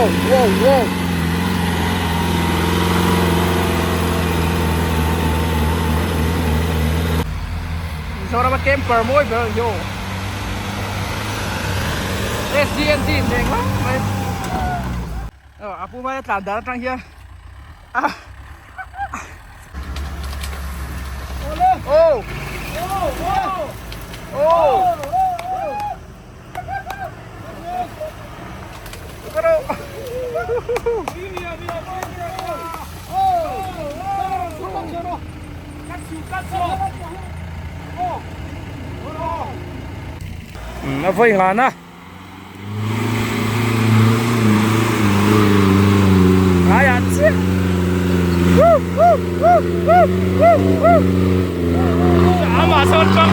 Wow wow wow. Mizoram a camper mawi ber an hiaw. SGNC in eng lai mai. A pu maia tlan dan atang hian a Oh! Oh! A vawi ngan a. Ngaiah chiah. Amah sawn tang.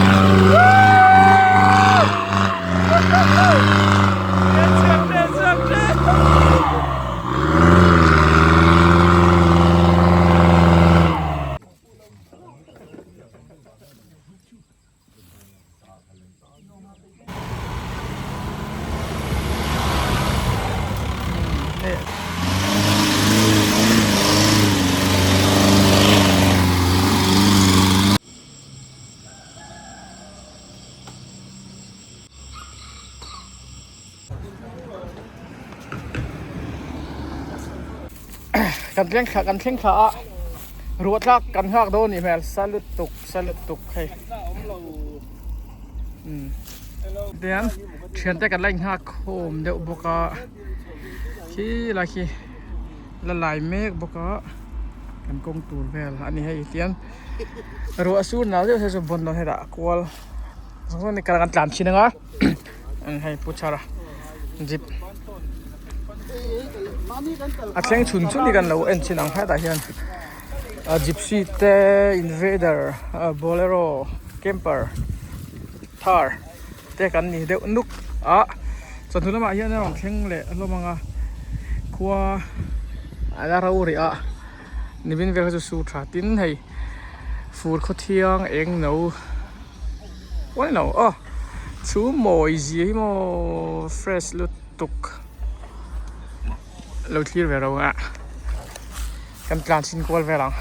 Kan thleng thla kan thleng thla a ruah tlak kan nghak dawn anih hmel sa lutuk sa lutuk hei tihian thiante kan la inghak khawm deuh bawk a khi lai khi la lai mek bawk a kan kawng tur vel a ni hei tihian ruah sur nal deuh se chu bawn dawn hetah kual zawng zawng ni kan tlan thin ang a hei pu chhara jeep a thleng chhun chhun hi kan lo en chhin ang hetah hian a gypsy te invader bolero camper thar te kan ni deuh nuk a chawhnu lamah hian a rawn thleng leh hlawm ang a khua a la ro rih a nimin vel kha chu su tha tin hei fur khawthiang eng no. Uai lo aw chu mawi zia hi maw fresh lutuk lo thlir ve ro a kan tlan chhin kual vel ang.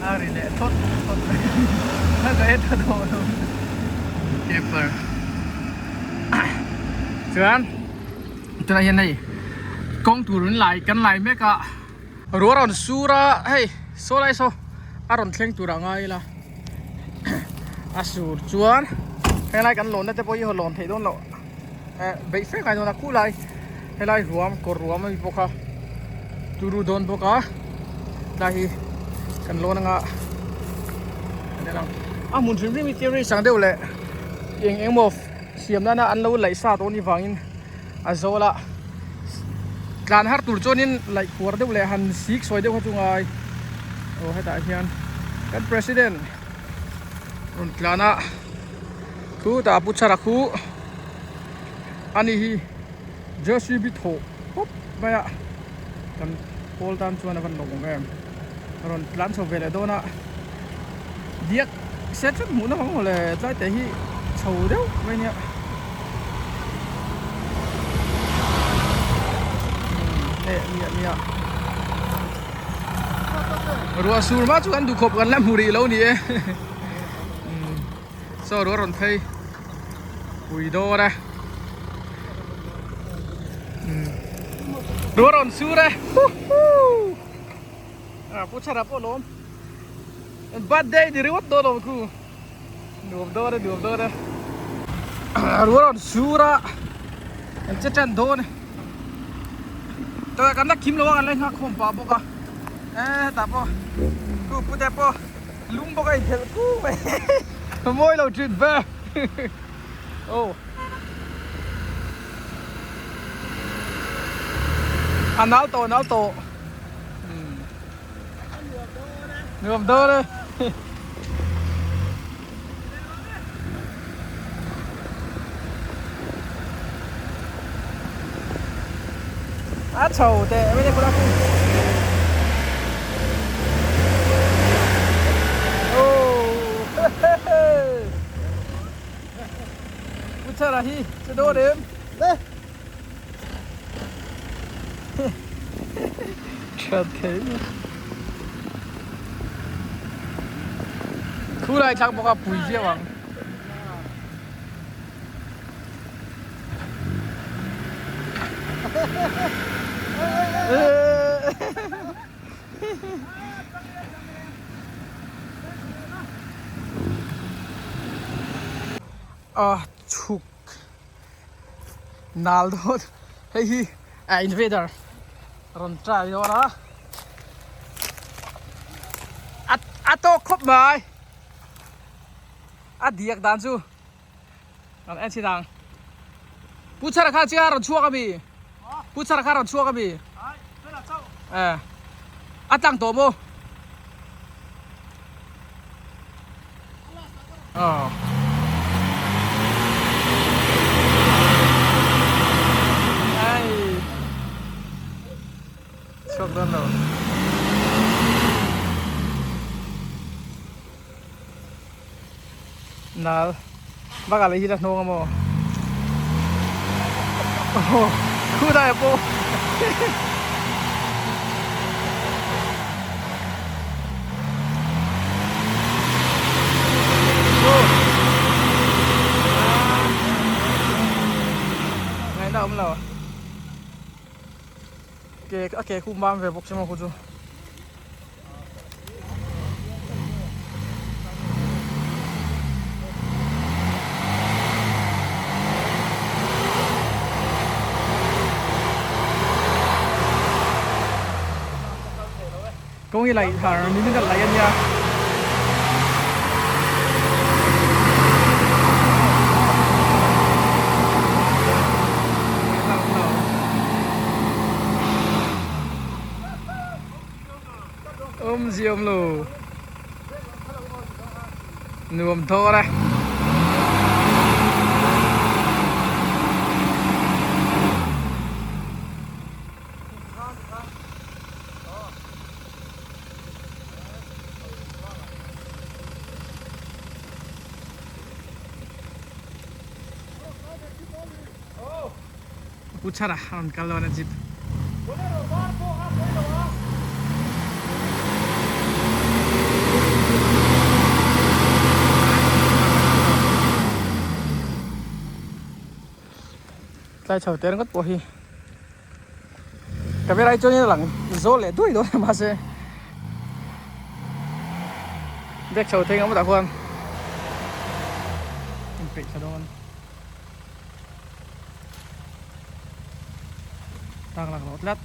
A ri leh thawt thawt mai a ka en tha tawh lo paper chuan. Tunah hian hei kawng tur in lai kan lai mek a ruah rawn sur a hei saw lai saw a rawn thleng tur a ngai ila a sur chuan helai kan lawn na te pawh hi lawn theih dawn loh eh beih fek ngai dawn a khu lai helai ruam kawr ruam ami bawk a turu dawn bawk a tlai hi kan lawn anga a hmun hrim hrim hi theory sang deuh leh eng eng emaw siam nana an lo laih sa dawn avangin a zawl a tlan har tur chuanin laih khuar deuh leh han sik sawi deuh kha chu ngai aw hetah hian kan president rawn tlan a khutah pu chhara khu ani hi jersey bi thawh pawp mai a kan pawl tan chuan a van lawm awm em rawn tlan chho ve leh dawn a diak set vek hmuh na ang mawle tlai te hi chho deuh mai nia eh nia nia ruah sur hma chu kan duh khawp kan la hmu rih lo ni e saw ruah rawn phei pui dawr e ruah rawn sur e a pu chhara pawh lawm birthday ni ringawt dawn awm khu nuam dawn e nuam dawn e ruah rawn sur a kan che tan dawn e tah kan la kim lo a kan la nghak khawm pah bawk a e hetah pawh khu pute pawh lung bawk a inphelh ku mai a mawi lo thin ve aw a nal tawh a nal tawh. Nuam dawn e. A chho teh mai te kula ku. Oh. Chhara hi che dawn em? Le. Tha thei mai. Khu lai thlak bawk a pui viau ang. A chhuk nal dawn hei hi a invader rawn try dawn a a tawk khawp mai a diak dan chu rawn en chhin ang pu chhara kha chiah rawn chhuak ami pu chhara kha rawn chhuak ami eh a tlang tawh maw Aw. Ai. Chhuak dawn lo. Nal. Bakah leh hi la hnawng a maw? Aw, khu dai a pawh. Ngaihna awm lo. Ke a ke khu mam ve bawk che maw khu chu. Kawng hi laih har ni min a laih a nia. Awm zia awm lo nuam thawr a. Pu Chhara a rawn kal dawn a jeep. Tlai chho te ringawt pawh hi camera hi chuan in a lang zawl leh duai dawn a mahse bag chho thei ngawt ah khuan inpeih thla dawn. Tak lak loh tlat.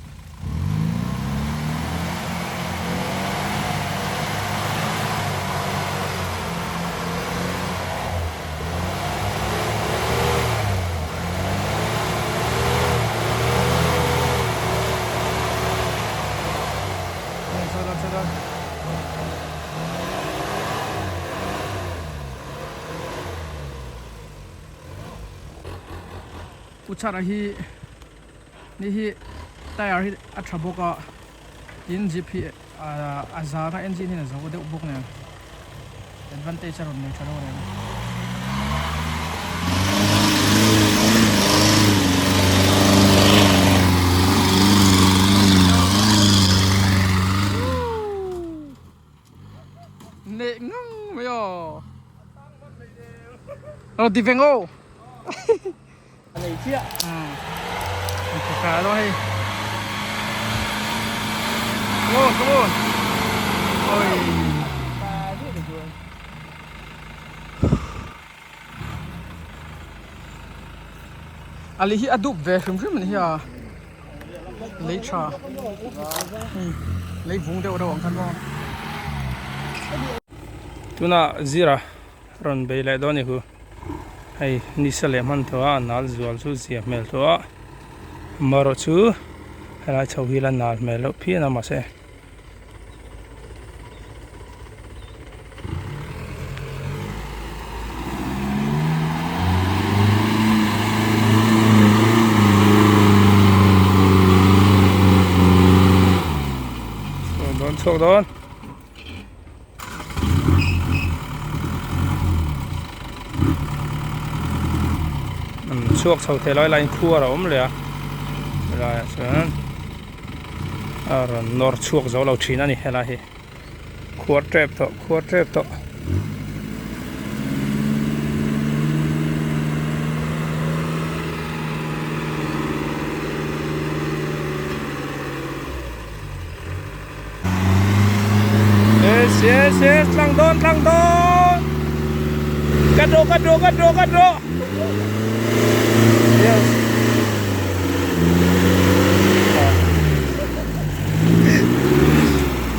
Pu Chhara hi ni hi tyre hi a tha bawk a tin jeep hi a zang a engine hian a zo deuh bawk nen advantage a rawn nei tha lo reng. Neh ngang mai aw. Lo ti veng aw. A nei chiah. Umm. Ka lo hei. Come on, come on. Oi. Ali hi a dup ve hrim hrim ani hi a. Lei tha. Lei vung deuh deuh ang khan maw. Tuna zira rawn bei leh dawn a ni hu. Hei nisa leh hman tawh a a nal zual chu zia hmel tawh a amaherawh chu helai chho hi la nal hmel loh phian a mahse. Dawn chhuak dawn. chhuak chho thei lo a helaiin khuar a awm leh a helaiah chuan a rawn nawr chhuak zo lo thin a ni helai hi khuar tep tawh khuar tep tawh. Yes yes yes tlang dawn tlang dawn cut rawh cut rawh cut rawh cut rawh yes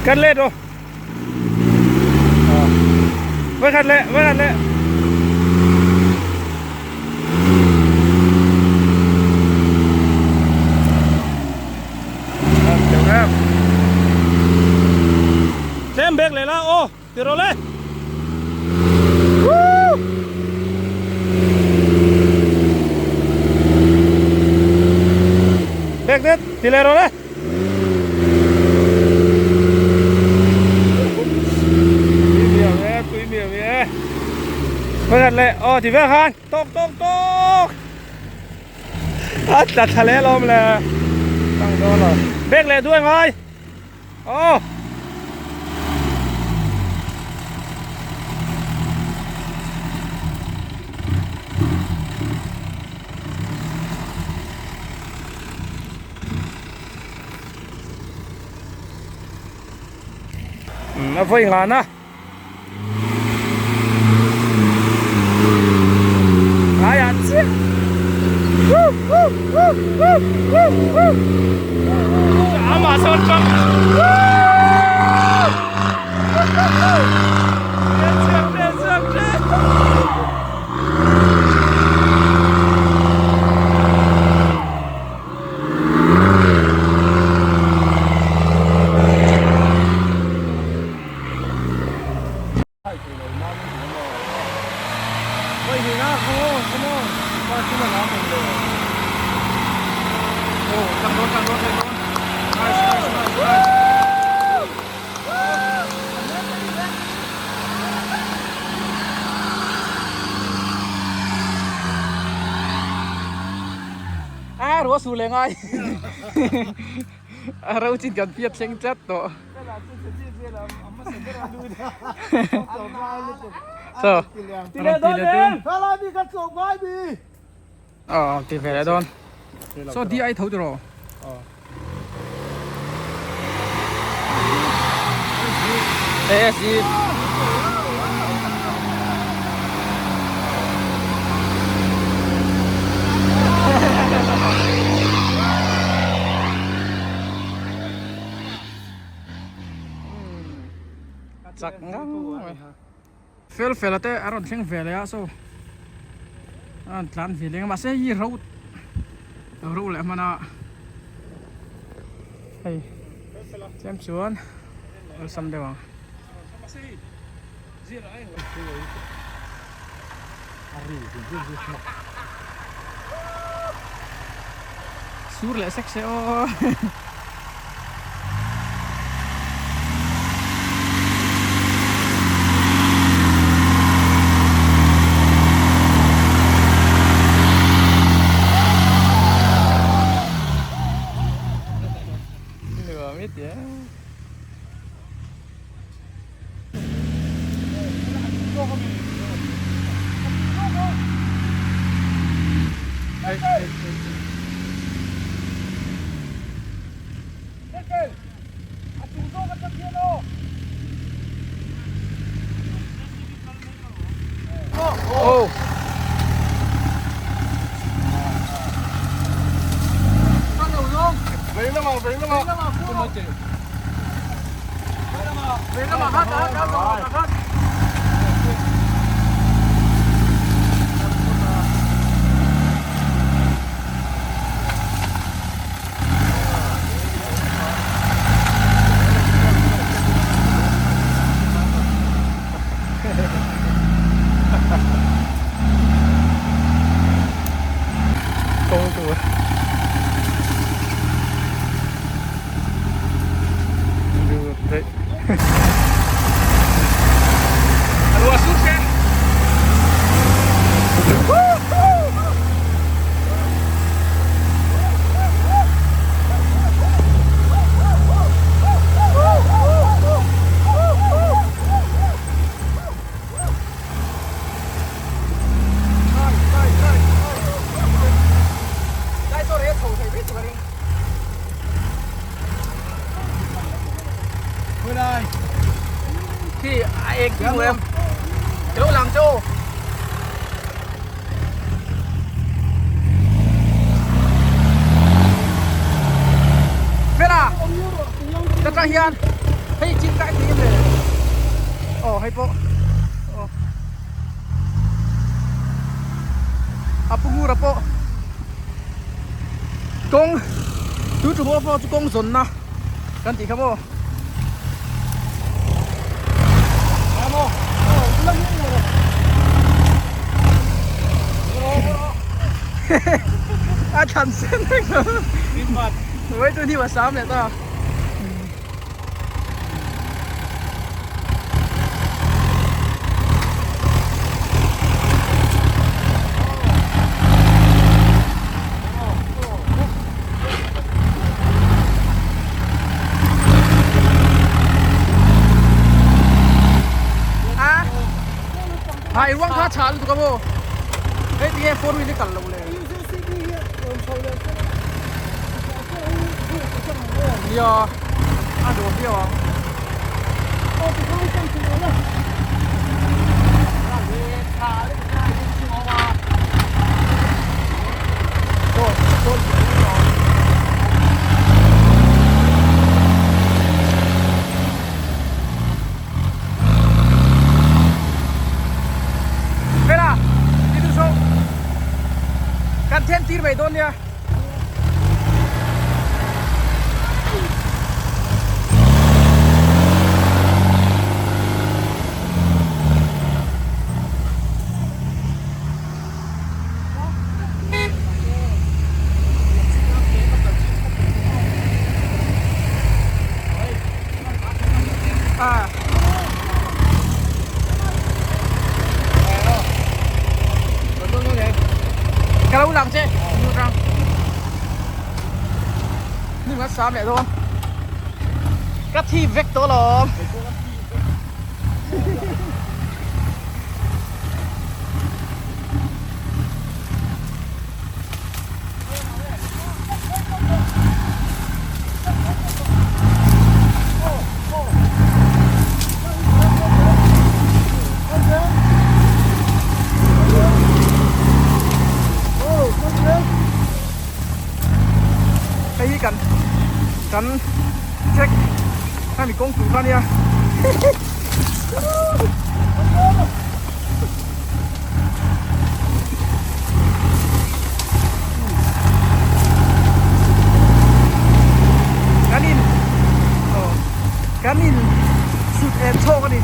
cut let rawh vai khat leh vai khat leh Tlem bek leh la aw ti rawh le. Bek det ti leh rawh le. Tui miau e tui miau e. Vai khat leh aw ti vek khan tawk tawk tawk. A tla thla leh alawm le tang dawn lo bag leh duai ngai aw a vawi ngan a. Ngaiah chiah. Amah sawn tang. A ruah su leh ngai a ro chin kan piat thleng tlat tawh. So rawn ti leh dawn aw ti ve leh dawn so di ai tho tiraw ASG Chak ngang mai. Fel fel a te a rawn thleng ve leh a so a rawn tlan ve leng a mahse hei hi ro ro leh hman a hei tlem chuan awlsam deuh ang. Sur leh sek se aw. Nuam i tia. Kawng tur A eng ti hmu em? Ka lo lang che aw. Fela! Ka tang hian hei chin kai thei em le? Aw hei pawh. Aw. A pu ngura pawh kawng tu tum off road chu kawng zawnna kan tih kha maw. A thlan sen vek lo. Wait tu ni wa sam leh ta. Hai ruang kha chha lutuk a maw hei tinge four wheel hi kal lo le nia a duh viau ang. Hela ti tu saw kan then tir mai dawn nia. À. Ka lo lang che Ni nga sam leh dawn Ka thi vek tawh alawm Hei hi kan kan trek hemi kawng tur kha ania. Kan in aw kan in sut em chhawk a ni.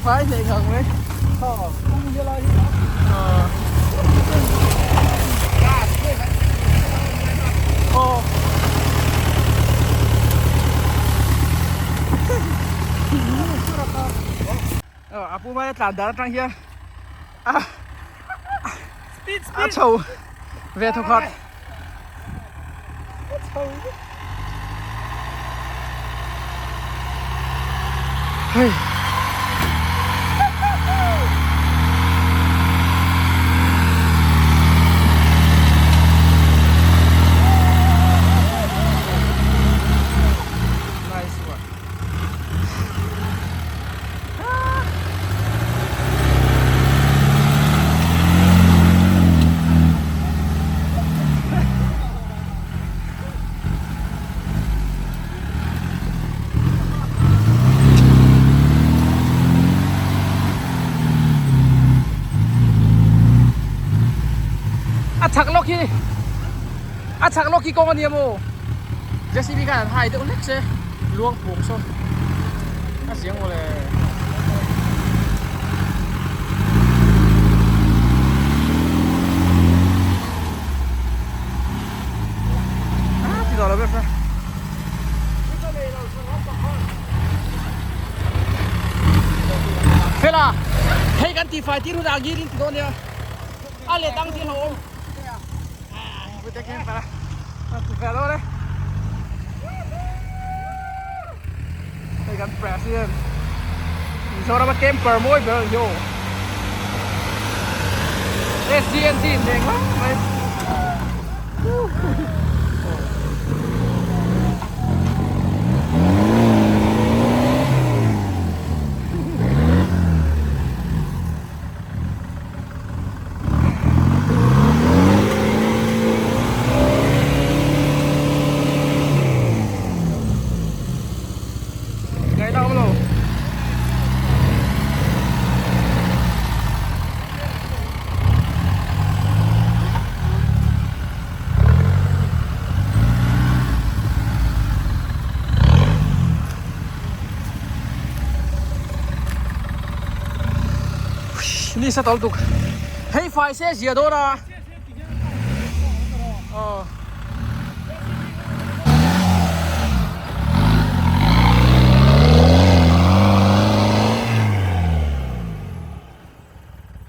Phải nhảy ngần đấy. Ờ. Ờ, a pu mai tlan dan atang hian a a chho ve thawk khat. Hei. Nice one. A chak lawk hi a chak lawk hi kawng a nia maw JCB khan an hai deuh hlek se luang pung saw a ziang mawle. Fela hei kan tihfai tir hunah ngir in ti dawn nia a let ang tih a hlauhawm pute camper a ti fel dawn e hei kan president Mizoram a camper mawi ber ang hi aw SGNC in leng hlauh mai. Ngaihna awm lo. Ni sa tal tuk hei fai se zia dawn a aw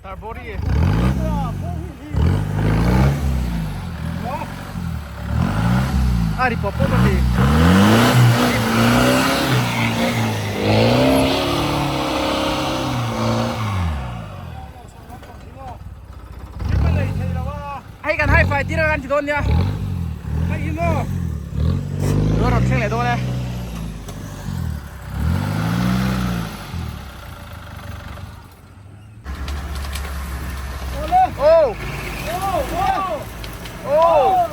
Tarbori A ri pawp pawp a ni. Hei kan hai fai tir a kan ti dawn nia. Hei hi maw. Ruah rawn thleng leh dawn e. Oh! Oh! Oh!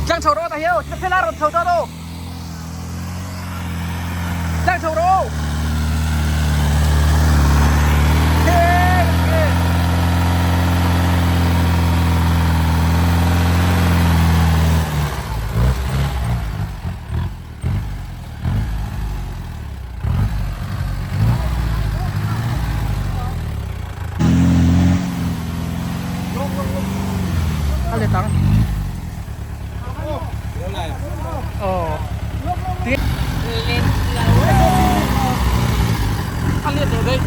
Tlang chho rawh ta hiau, thela rawn chho ta rawh. Tlang chho rawh. A let ang. Aw. A let leh daih.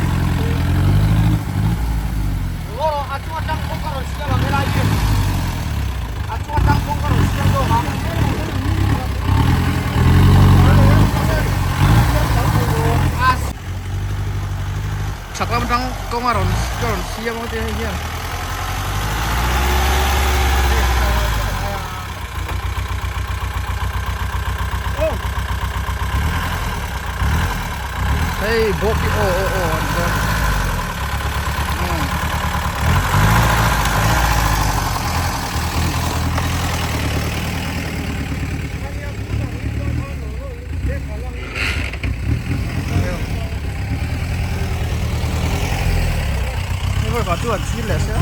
Chhak lam atang kawng a rawn ka rawn siam ang che hei hian. Hei bawk hi aw aw aw an chuan Hei vawi chu an thlir leh sia.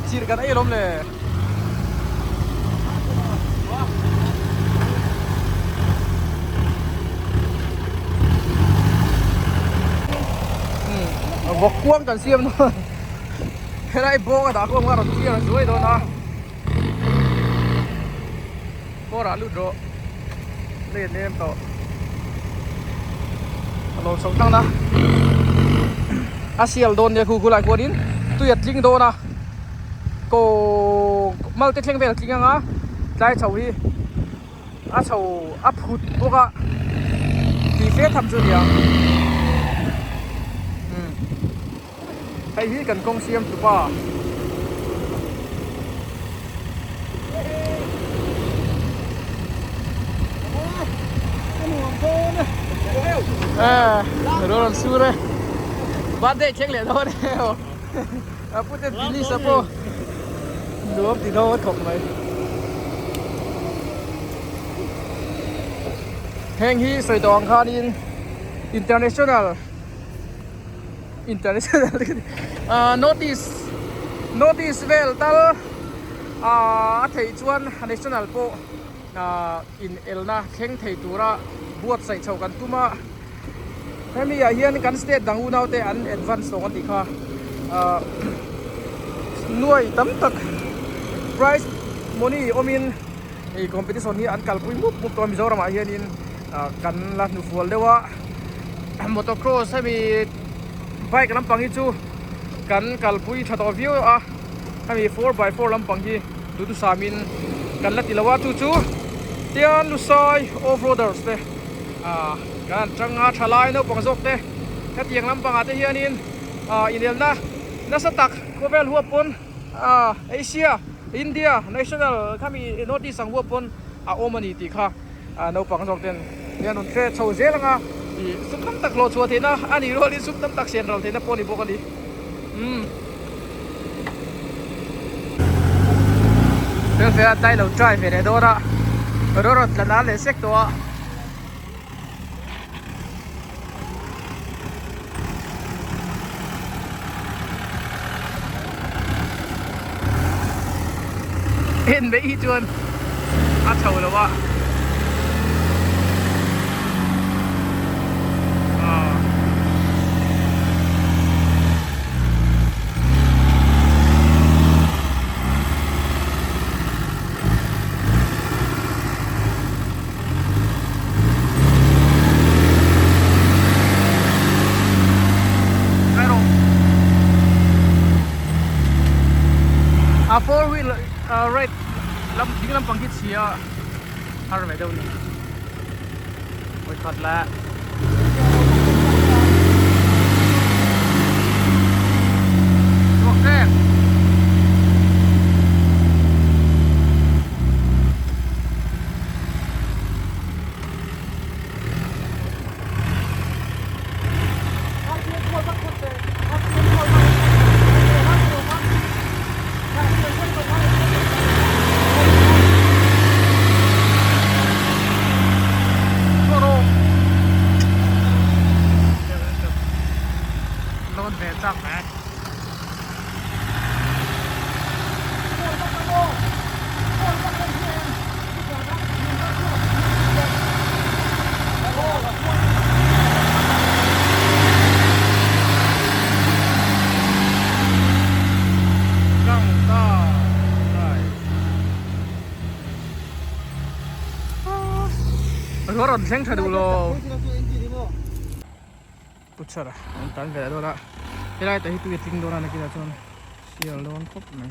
Chir kan ei alawm le. Vawk kuang kan siam dawn. Helai bawng a dah khawm kha rawn clear zuai dawn a. Kawrah lut rawh. Let lem tawh. A lo chho tlang na. A sial dawn nia khu khulai khuanin tui a tling dawn a. Ko mal te thleng vel a tling ang a. Tlai chho hi a chho a phut bawk a. Tui fe tham chu a ni ang. Hei hi kan kawng siam tu pa. Eh, rawn sur e. Birthday thleng leh dawn e aw. A pute Bilis a pawh nuam ti dawn khawp mai. Heng hi sawi tawh ang khanin international international ah notice notice vel tal ah a theih chuan national pawh ah inelna thleng thei tura buatsaih chhoh kan tum a hemi ah hian kan state dang unau te an advance tawh kan tih kha ah nuai tam tak prize money awmin hei competition hi an kalpui mup mup tawh a Mizoram ah hianin ah kan la hnufual deuh a motocross hemi bike lampang hi chu kan kalpui tha tawh viau a hemi 4x4 lampang hi duhthusam in kan la ti lo a chu chu tian lusai off roaders te ah kan han tang a thalai naupang zawk te hetiang lampang ah te hianin ah inelna nasa tak khawvel huap pawn ah Asia India national khami North East ang huap pawn a awm a ni tih kha ah naupang zawk ten hian rawn hre chho zel anga ih sum tam tak hlawh chhuah theihna a nih rualin sum tam tak sian ral theihna pawh a ni bawk a ni umm fel fel a tlai lo try ve leh dawn a rawn rawn tla nan leh sek tawh a. En mai hi chuan a chho lo a A four wheel right lam ding lampang hi chhia har ve deuh a ni vawikhat lah chhuak hrep. Lawn ve chak mai. Ruah rawn thleng tha duh lo. Putchar a an tan ve dawn a helai te hi tui a tling dawn a nakinah chuan sial dawn khawp mai.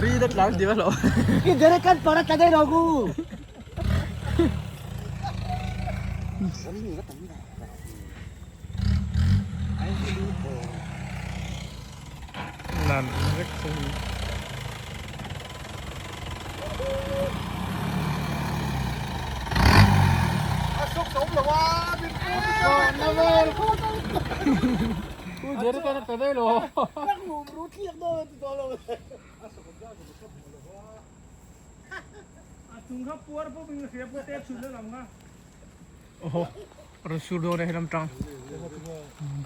Ri na tlang ti lo. Ki dere kan para ta dai rogu. Nan vek chu. Asok som lo wa bin pu. Na vel ko. Pu dere kan ta dai lo. Oho rawn sur dawn e helam tang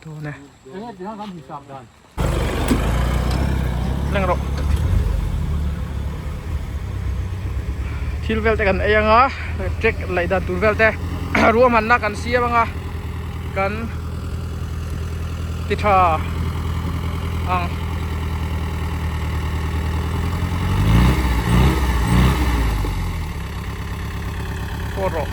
dawn e thleng rawh thil vel te kan ei anga track laih dan tur vel te ruahmanna kan siam anga kan ti tha ang. Pawh rawh.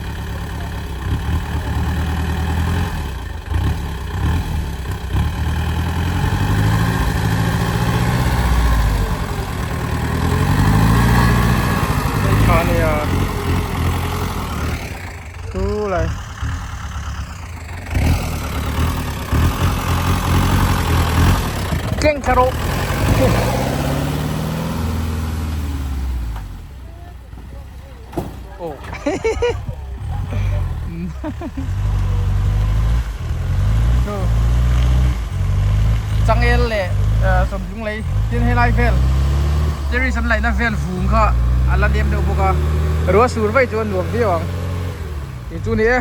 Keng thla rawh. Aw. Changel leh sawmtlung lei tin helai vel terrace an laihna vel vung kha a la nem deuh bawk a ruah sur vaih chu a nuam viau ang tih chu a ni e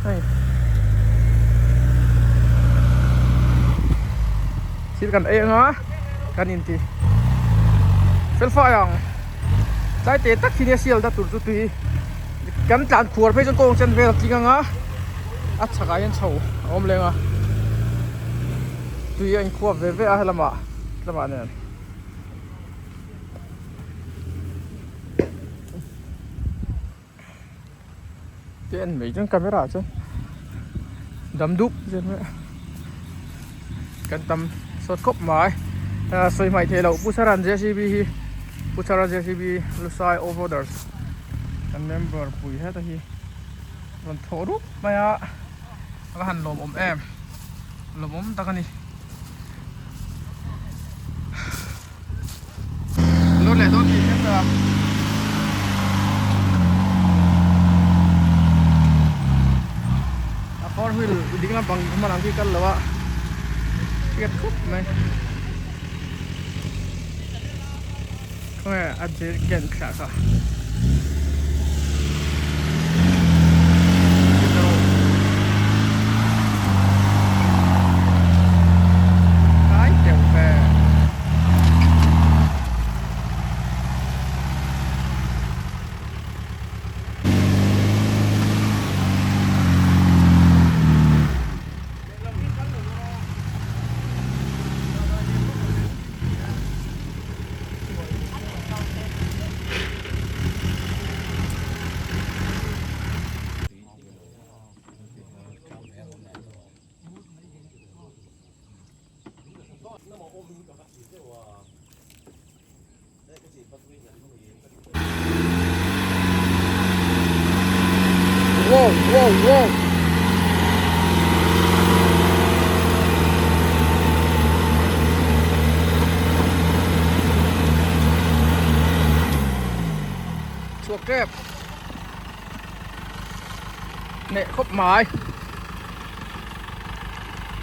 hei thil kan ei anga kan inti fel fai ang tlai te tak hi nia sial na tur chu tui kan tlan khuar phei chuan kawng chen vel a tling anga a chhakah hian chho a awm leng a tui a inkhuap ve ve a helamah helamah nen. Te en mai chuan camera ah chuan dam dup zel mai a kan tam sawt khawp mai a sawi hmaih theih loh Pu Charan JCB hi Pu Charan JCB Lusai Off-roaders kan member pui heta hi rawn thawh rup mai a a va han lawmawm em lawmawm tak a ni. Lawr leh dawn tih hriat a. A four wheel ding lampang hman ang khi kal lo a hriat khawp mai. Khawnge a jerrycan thlah kha. Kai teuh ve. Wow, wow, wow. Chhuak tep. Neh khawp mai.